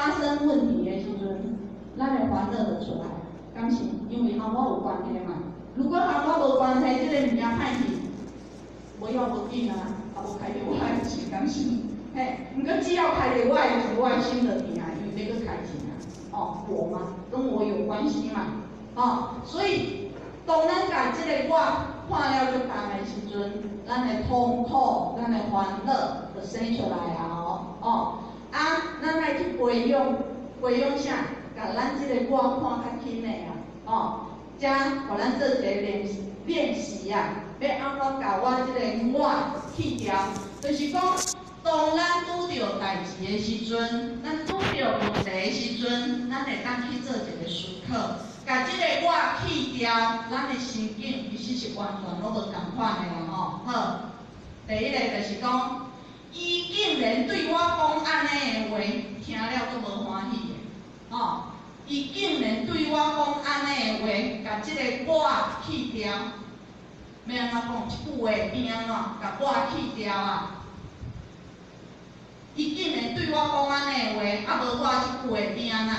發生問題的時陣，咱的煩惱就出來，敢是？因為和我有關係嘛。如果和我無關係，這个物件歹去，無要無緊啊，也無開著我的錢，敢是？嘿，毋過只要開著我的錢，我的心就疼，因為欲閣開錢啊。哦，我嘛，跟我有關係嘛。哦，所以當咱共這个我看了足重的時陣，咱的痛苦、咱的煩惱就生出來啊！哦，哦，啊，咱愛去培養，培養啥？共咱這个我看較輕的啊，哦，才予咱做一个練習練習啊，欲按怎共我這个我去掉，就是講，當咱拄著代誌的時陣，咱拄著問題的時陣，咱會當去做一個思考。共這个我去掉，咱的心境其實是完全攏無仝款的啦吼。好，第一个就是講，伊竟然對我講按呢的話，聽了閣無歡喜的，吼。伊竟然對我講按呢的話，共這个我去掉，欲按怎講？這句話變按怎？共我去掉啊！伊竟然對我講按呢的話，啊無我這句話變按怎？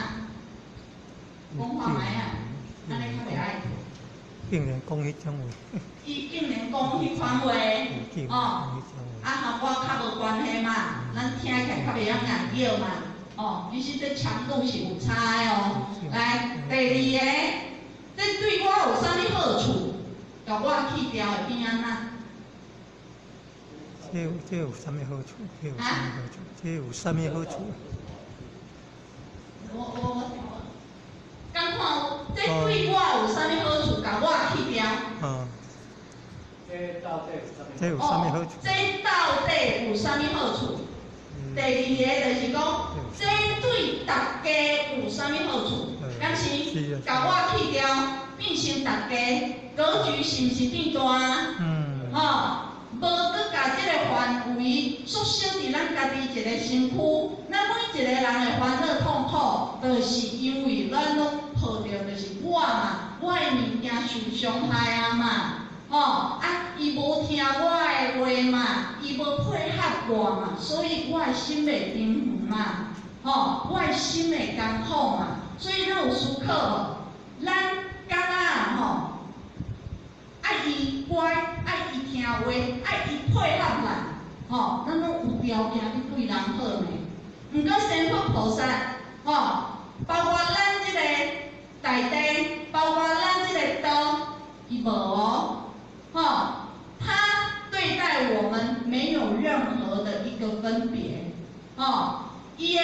講看覓啊？按呢較袂愛。竟然講彼種話。伊竟然講彼款話，哦，啊，和我較無關係嘛，咱聽起來較袂曉硬叫嘛，哦，其實這強度是有差的哦。來，第二个，這對我有啥物好處？共我去掉會變按怎？這有啥物好處？這有啥物好處？這有啥物好處？我敢看有，這對我有啥物好處？共我去掉。嗯。這到底有啥物？這有啥物好處？這到底有啥物好處？第二个就是講，這對大家有啥物好處？敢是？共我去掉，變成大家格局是毋是變大？嗯。吼，無閣共這个範圍縮小佇咱家己一个身軀，咱每一个人的煩惱痛苦，就是因為咱攏抱著就是我嘛，我的物件受傷害啊嘛，吼啊，伊無聽我的話嘛，伊無配合我嘛，所以我的心袂平衡嘛，吼，我的心會艱苦嘛，所以咱有思考無？咱敢若吼，愛伊乖，愛伊聽話，愛伊配合咱，吼，咱攏有條件去對人好呢。毋過仙佛菩薩，吼，包括咱這個大地，包括咱這個道，伊無哦，吼，他對待我們沒有任何的一個分別，吼，伊的。